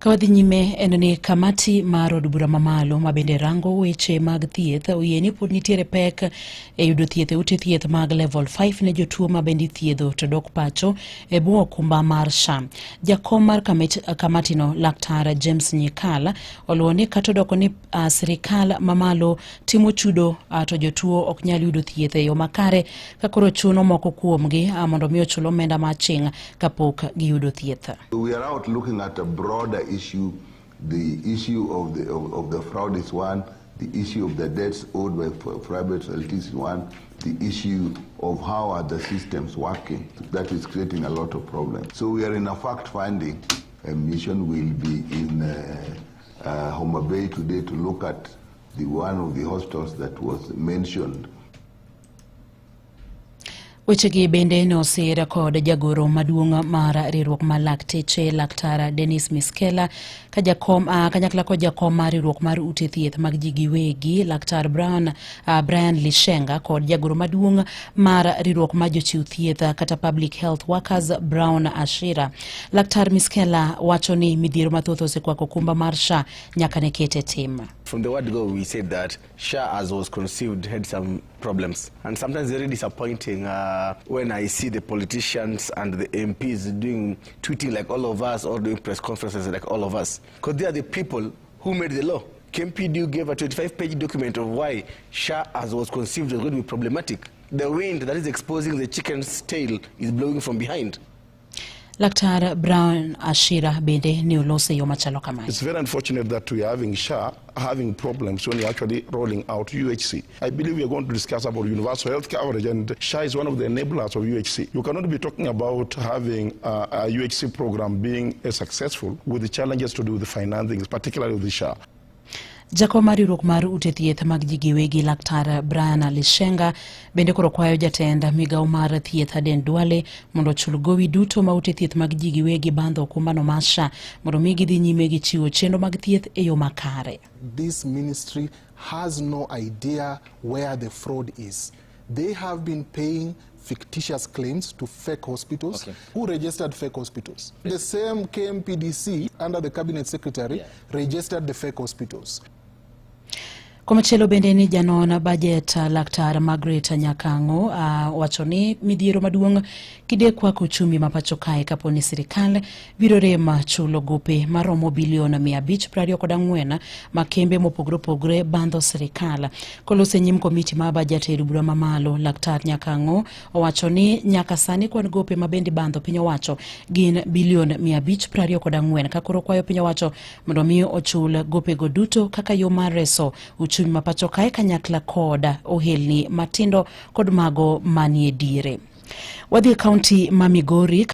Ka wadhi nyime en ni kamati mar od bura mamalo ma bende rango weche mag thieth oyie ni pod nitiere pek e yudo thieth e ute thieth mag level 5 ne jotuo ma bende ithiedho to dok pacho e bwo okumba mar SHA. Jakom mar kamatino Laktar James Nyikal oluwo ni kata odoko ni sirikal mamalo timo chudo to jotuo ok nyal yudo thieth e yo makare ka koro chuno moko kuomgi mondo mi ochul omenda ma aching' kapok giyudo thieth. We are out looking at a broader issue. The issue of the fraud is one, the issue of the debts owed by private facilities is one, the issue of how are the systems working. That is creating a lot of problems. So we are in a fact-finding mission. We'll be in Homa Bay today to look at the one of the hospitals that was mentioned. Wechegi bende nosir kod jagoro maduong' mar riwruok mar lakteche Laktar Dennis Miskellah ka jakom kanyakla kod jakom mar riwruok mar ute thieth mag ji giwegi Laktar Brian Lishenga kod jagoro maduong' mar riwruok mar jochiw thieth kata Public Health Workers Brown Ashira. Laktar Miskellah wacho ni midhiero mathoth osekwako okumba mar SHA nyaka ne kete tim. From the word go, we said that SHA, as was conceived, had some problems. And sometimes very disappointing when I see the politicians and the MPs doing tweeting like all of us or doing press conferences like all of us. Because they are the people who made the law. KMPDU gave a 25-page document of why SHA, as was conceived, was going to be problematic. The wind that is exposing the chicken's tail is blowing from behind. Laktar Brown Ashira bende ne oloso e yo machalo kamae. It's very unfortunate that we are having SHA having problems when you're actually rolling out UHC. I believe we are going to discuss about universal health coverage, and SHA is one of the enablers of UHC. You cannot be talking about having a UHC program being successful with the challenges to do with the financing, particularly with the SHA. Jakom mar riwruok mar ute thieth mag ji giwegi Laktar Brian Lishenga bende koro kwayo jatend migawo mar thieth Aden Duale mondo ochul gowi duto ma ute thieth mag ji giwegi bandho okumbano mar SHA mondo mi gidhi nyime gi chiwo chenro mag thieth e yo makare. This ministry has no idea where the fraud is. They have been paying fictitious claims to fake hospitals. Who registered fake hospitals? The same KMPDC under the cabinet secretary registered the fake hospitals. Komachielo bende ni janon bajet Laktar Margaret Nyakang'o wacho ni midhiero maduong' kide kwako uchumi ma pacho kae kapo ni sirikal biro rem chulo gope maromo bilion 524 ma kembe mopogore opogore bandho sirikal. Koloso e nyim komiti mar bajet e bura mamalo, Laktar Nyakang'o owacho ni nyaka sani kwan gope ma bende bandho piny owacho gin bilion 524 ka koro kwayo piny owacho mondo mi ochul gopego duto kaka yo mar reso uchumi ma pacho kae kanyakla kod ohelni matindo kod mago manie diere. Wadhi e kaunti ma Migori.